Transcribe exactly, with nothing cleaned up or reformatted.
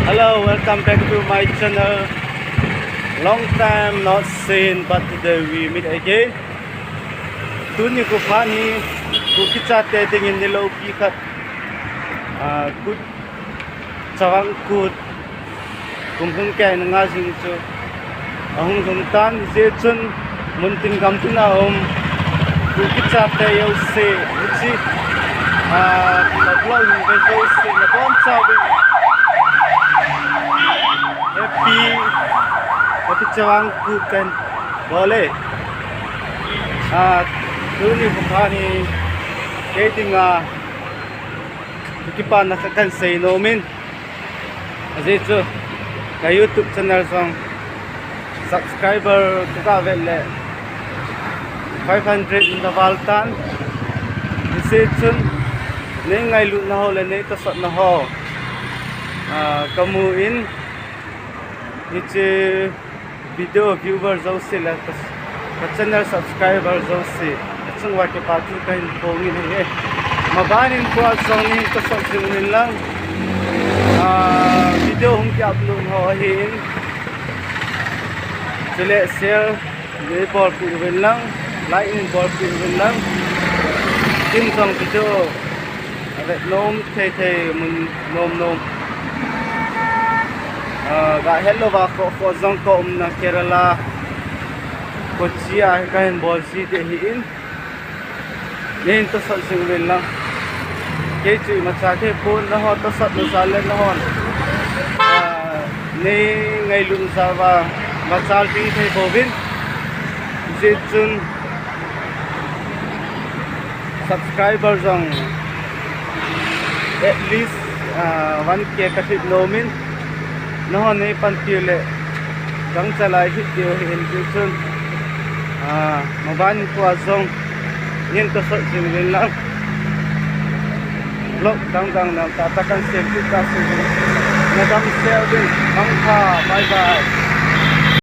Hello, welcome back to my channel. Long time not seen, but today we meet again. Tuni ku phat hi Kuki chate dingin niloupi khat, ah, Kut Chavang Kut kum hung kei na nga jing chu ahung lhung tan, hijeh chun muntin gamtin a um Kuki chate jouse, hiche, ah, na vlog hin ve jouse nabonchauvin happy, happy Chavang Kut kahin bol e. Ah, tuni ku phat hi kei dinga kipana khat kahin sei nom in, ajeh chu ka YouTube channel jong subscriber ka ga vet le five hundred in na val tan. Hijeh chun nei ngailutna ho le nei tosotna ho, ah, ka mu in, hiche video viewer jouse le ka, ka channel subscriber jouse, achung uva kipa thu kahin phong in ahi. Maban in kua jong nei tosot jing uvin lang, ah, video hung ki upload ho ahin, chule share nei bolpeh uvin lang, like nei bolpeh uvin lang. Kin jong video avet nom thei thei mun nom nom, ah, ga het louva kho kho jong ka umna Kerala, Kochi a hi kahin bol ji ding ahin, nei tosot jing uvin lang. Kei chu imacha thei pon, nangho tosot na jal le nanghon, ah, nei ngailut jal uva machal ding thei pouvin, hijeh chun subscriber jong at least, ah, one K ka hit nom in, nanghon nei panpi u le gangtah a hit diu ahin, hijeh chun, ah, maban in kua jong nei tosot jing uvin lang, vlog dang dang dang tah tah kahin sem kit kah jing uvin, na damsel uvin, mangpha, bye bye.